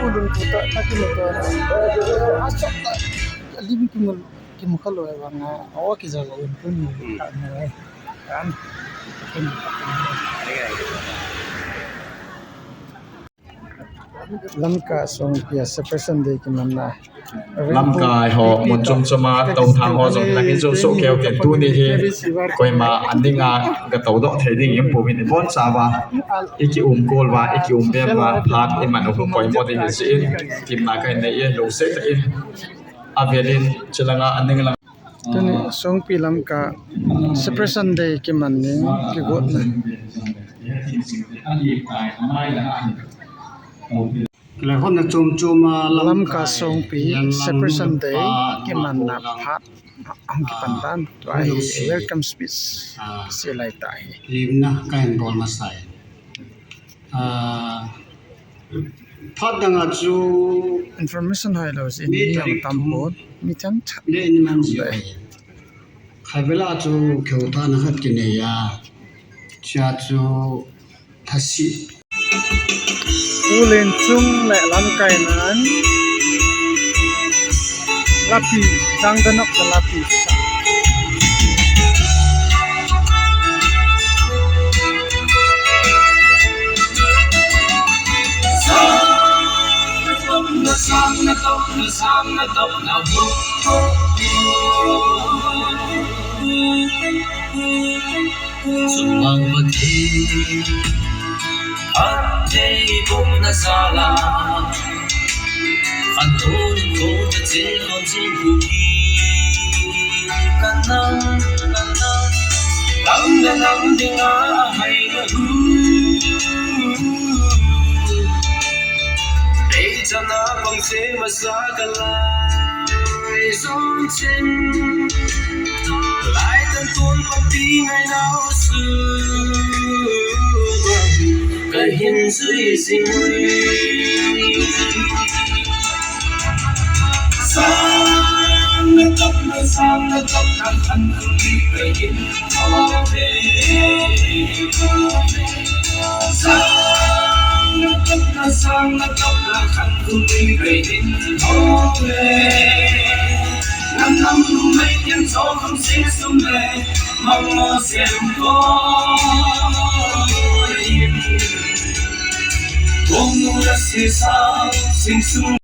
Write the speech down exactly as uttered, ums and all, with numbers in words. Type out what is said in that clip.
Ulun kuta, taki motor. Achak ta, alim kimul, kimukha lo vanga, awa kijaga un tuni. Hmm. Kan. Lamka Songpi a Separation Day kimanna. Lamkai ho mun chom chom a tou thang ho jong lang in jou soh keu ten tuni hi koima aning a ga tou doh thei ding in pum in i bon chauva, i ki um kol uva, i ki um bem uva, phat i man u poimo ding hi jeh in, kimna ka hin nei e, lungset tah in, avel in, chulanga aning lang. Tuni Songpi Lamka Separation Day kiman ni kigotna. Kilehonna chom chom a Lamka Songpi Separation Day kimanna phat ahung kipan tan. Tua hi welcome speech sei lai tah hi. Limna ka hin bol masa e. Ah, phat dang a chu information hai lo si mi ni tarik tam thum pon, mi chan chat. Le in man ji. Khatvela chu keu tana khat kinei a. Chia chu thasi. U Lenchung le lamkai nan. Lapi, Changdanok le Lapi. Chunglang Pathen, athei bok na sala, athon ko ta che kon chin ku ki, kanam, kanam, lam da lam ding a hai na hu. Dei chana pang se masa kalai zon chen. Lai tan tun pang ti ngai nau su. Kahin zui zing. Sang na tap na, sang na tap na, khan ni kahin. Sang na tap na, sang na tap na, khan kum ni kahin hou le. Nam nam kum mai tian so kum sing sum le, mang mo sem ko. Kong nu la se sa, sing sum.